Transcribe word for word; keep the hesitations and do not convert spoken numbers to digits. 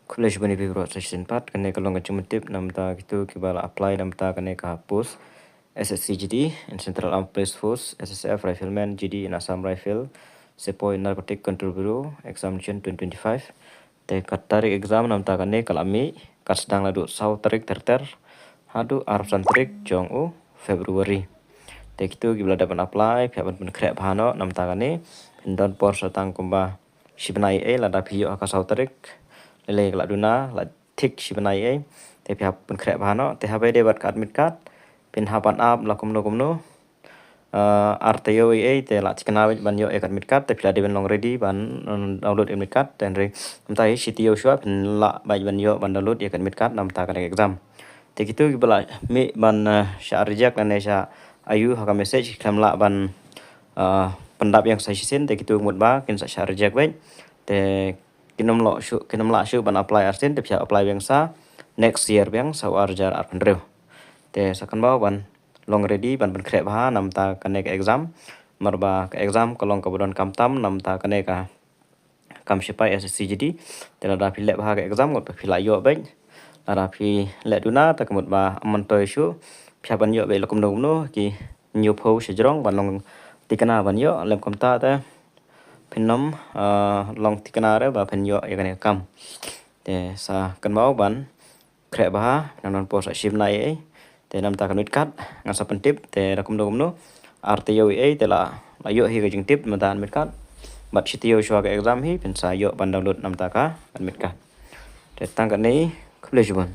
Khublei shibun ïa phi baroh sa shisien pat. Kane ka long ka jingpyntip namta kito kiba la apply namta kane ka post S S C G D in Central Armed Police Force, S S F Rifleman, G D in Assam Rifle, Sepoy Narcotic Control Bureau, examination twenty twenty-five. Te ka tarik exam namta kane ka la mih, ka sdang naduh saw tarik Ter Ter haduh arphew san tarik jong u February. Te kito kiba la dep ban apply, phi hap ban pynkhreh bha noh namta kane, phin don por sa tang kumba shi bnai ei, lada phi ïoh ha ka saw tarik, lei lei ka la duna, la thik shi bnai ei, te phi hap pynkhreh bha noh. Te haba ïadei bad ka admit card, phin hap ban ap la kumno kumno, ah, ar taïew ei ei, te la thikna beit ban ïoh ïa ka admit card, te phi la dei ban long ready ban, mm, download admit card, te hynrei mynta hi shi taïew shuwa phin lah beit ban ïoh ban download ïa ka admit card namta kane ka exam. Te kito kiba la mih ban, ah, shah reject lane shah ïoh ha ka message, ki khlem lah ban, ah, pyndap ïa nga sa shisien, te kito mut ba kin sa shah reject beit. Te kin ym lah shuh, kin ym lah shuh ban apply arsien, te phi hap apply biang sa next year biang, sa u ar hajar arphew hynriew. Te sa kynmaw ban long ready ban pynkhreh bha namta kane ka exam. Namar ba ka exam ka long kaba donkam tam namta kane ka kam sipai S S C G D. Te lada phi leh bha ka exam, ngut ba phi lah ïoh beit. Lada phi leh duna, te ka mut ba ym myntoi shuh, phi hap ban ïoh beit la kumno kumno, ki hynñiewphew shajrong ban long thikna ban ïoh, lym kumta te phin ym, ah, long thikna re ba phin ïoh ïa kane ka kam. Te sa kynmaw ban khreh bha, nang don por sa shi bnai ei. Te namta ka admit card ngan sa pyntip, te la kumno kumno, ar taïew ei, te la, la ïoh hi ka jingtip namta admit card. Bad shi taïew shuwa ka exam hi phin sa ïoh ban download namta ka admit card. Te tang katne, khublei shibun.